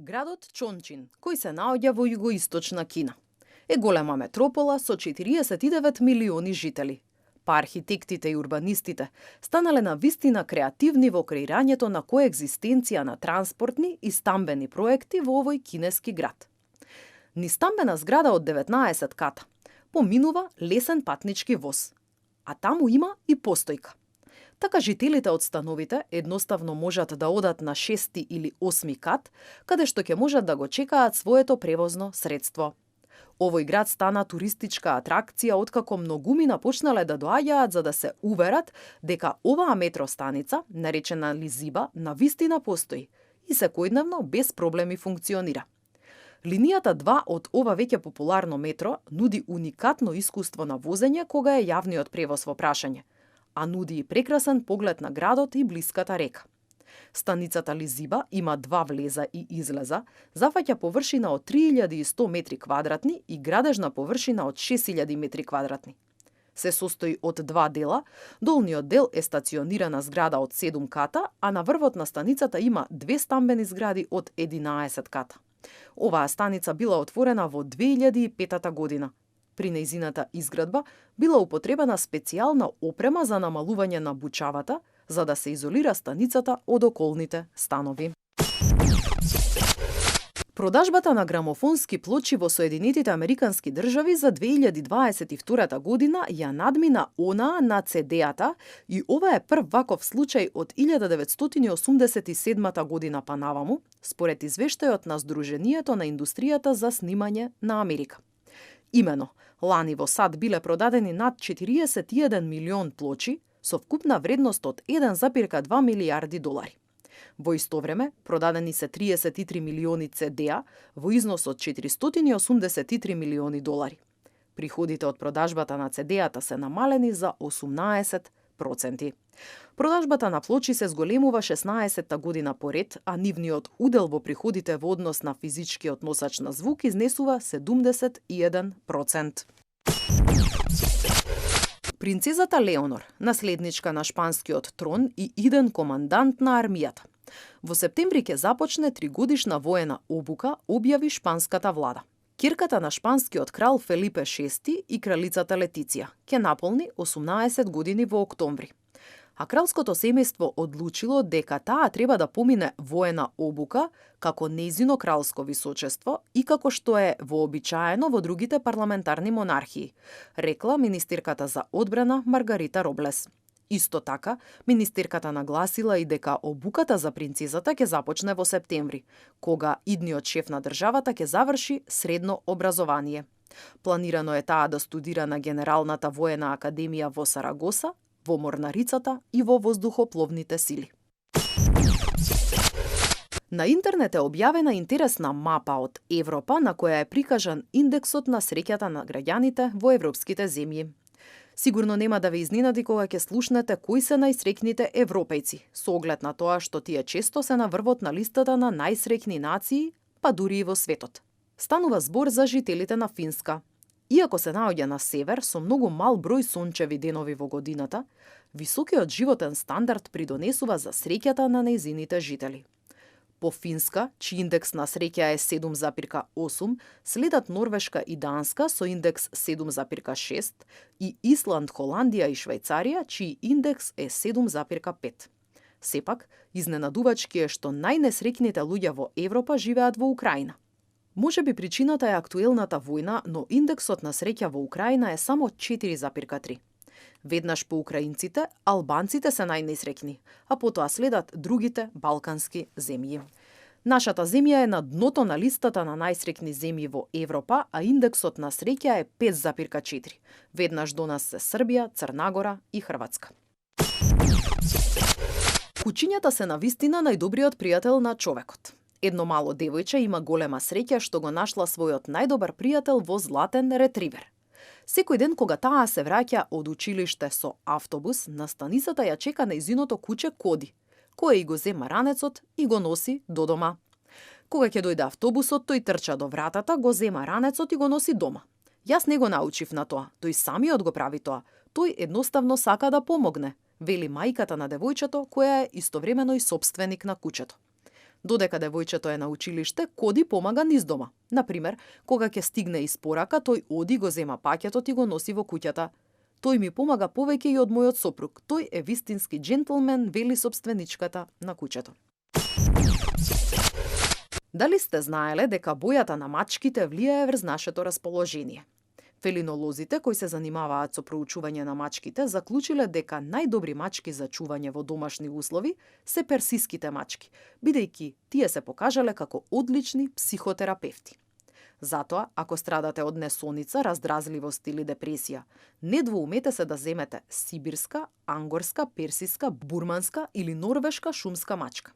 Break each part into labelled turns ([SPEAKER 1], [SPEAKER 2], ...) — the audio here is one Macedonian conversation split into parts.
[SPEAKER 1] Градот Чончин, кој се наоѓа во југоисточна Кина, е голема метропола со 49 милиони жители. Па архитектите и урбанистите станале на вистина креативни во креирањето на коегзистенција на транспортни и стамбени проекти во овој кинески град. Низ стамбена зграда од 19 ката поминува лесен патнички воз, а таму има и постојка. Така жителите од становите едноставно можат да одат на 6 или 8 кат, каде што ќе можат да го чекаат своето превозно средство. Овој град стана туристичка атракција откако многумина почнале да доаѓаат за да се уверат дека оваа метростаница, наречена Лизиба, навистина постои и секојдневно без проблеми функционира. Линијата 2 од ова веќе популарно метро нуди уникатно искуство на возење кога е јавниот превоз во прашање, а нуди и прекрасен поглед на градот и блиската река. Станицата Лизиба има 2 влеза и излеза, зафаќа површина од 3100 метри квадратни и градежна површина од 6000 метри квадратни. Се состои од 2 дела, долниот дел е стационирана зграда од 7 ката, а на врвот на станицата има 2 стамбени згради од 11 ката. Оваа станица била отворена во 2005 година. При нејзината изградба била употребена специјална опрема за намалување на бучавата, за да се изолира станицата од околните станови. Продажбата на грамофонски плочи во Соединетите Американски држави за 2022 година ја надмина онаа на CD-ата и ова е прв ваков случај од 1987 година па наваму, според извештајот на Сдруженијето на индустријата за снимање на Америка. Имено, лани во САД биле продадени над 41 милион плочи со вкупна вредност од 1,2 милијарди долари. Во исто време, продадени се 33 милиони CD-а во износ од 483 милиони долари. Приходите од продажбата на CD-ата се намалени за 18%. Продажбата на плочи се зголемува 16-та година поред, а нивниот удел во приходите во однос на физичкиот носач на звук изнесува 71%. Принцезата Леонор, наследничка на шпанскиот трон и иден командант на армијата. Во септември ќе започне 3-годишна воена обука, објави шпанската влада. Ќерката на шпанскиот крал Фелипе VI и кралицата Летиција ќе наполни 18 години во октомври. А кралското семејство одлучило дека таа треба да помине воена обука како нејзино кралско височество и како што е вообичаено во другите парламентарни монархии, рекла министерката за одбрана Маргарита Роблес. Исто така, министерката нагласила и дека обуката за принцезата ќе започне во септември, кога идниот шеф на државата ќе заврши средно образование. Планирано е таа да студира на Генералната воена академија во Сарагоса, во морнарицата и во воздухопловните сили. На интернет е објавена интересна мапа од Европа на која е прикажан индексот на среќата на граѓаните во европските земји. Сигурно нема да ве изненади кога ќе слушнете кои се најсреќните европејци, со оглед на тоа што тие често се на врвот на листата на најсреќни нации, па дури и во светот. Станува збор за жителите на Финска. Иако се наоѓа на север со многу мал број сончеви денови во годината, високиот животен стандард придонесува за среќата на нејзините жители. По Финска, чиј индекс на среќа е 7,8, следат Норвешка и Данска со индекс 7,6 и Исланд, Холандија и Швајцарија, чиј индекс е 7,5. Сепак, изненадувачки е што најнесреќните луѓе во Европа живеат во Украина. Може би причината е актуелната војна, но индексот на среќа во Украина е само 4,3. Веднаш по украинците, албанците се најнесреќни, а потоа следат другите балкански земји. Нашата земја е на дното на листата на најсреќни земји во Европа, а индексот на среќа е 5,4. Веднаш до нас се Србија, Црнагора и Хрватска. Кучињата се навистина најдобриот пријател на човекот. Едно мало девојче има голема среќа што го нашла својот најдобар пријател во златен ретривер. Секој ден кога таа се враќа од училиште со автобус, на станицата ја чека нејзиното куче Коди, кој и го зема ранецот и го носи до дома. Кога ќе дојде автобусот, тој трча до вратата, го зема ранецот и го носи дома. Јас не го научив на тоа, тој самиот го прави тоа. Тој едноставно сака да помогне, вели мајката на девојчето, која е истовремено и сопственик на кучето. Додека девојчето е на училиште, Коди помага низ дома. Например, кога ќе стигне испорака, тој оди го зема паќетот и го носи во куќата. Тој ми помага повеќе и од мојот сопруг. Тој е вистински джентлмен, вели собственичката на куќето. Дали сте знаеле дека бојата на мачките влијае врз нашето расположение? Фелинолозите кои се занимаваат со проучување на мачките заклучиле дека најдобри мачки за чување во домашни услови се персиските мачки, бидејќи тие се покажале како одлични психотерапевти. Затоа, ако страдате од несоница, раздразливост или депресија, не двоумете се да земете сибирска, ангорска, персиска, бурманска или норвешка шумска мачка.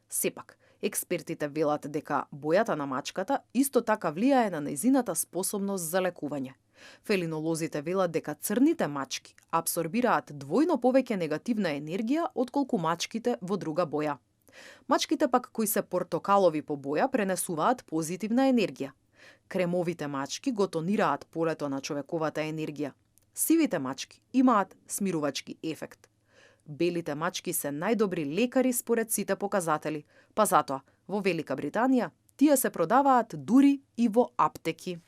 [SPEAKER 1] Сепак, експертите велат дека бојата на мачката исто така влијае на нејзината способност за лекување. Фелинолозите велат дека црните мачки абсорбираат двојно повеќе негативна енергија отколку мачките во друга боја. Мачките пак кои се портокалови по боја пренесуваат позитивна енергија. Кремовите мачки го тонираат полето на човековата енергија. Сивите мачки имаат смирувачки ефект. Белите мачки се најдобри лекари според сите показатели, па затоа во Велика Британија тие се продаваат дури и во аптеки.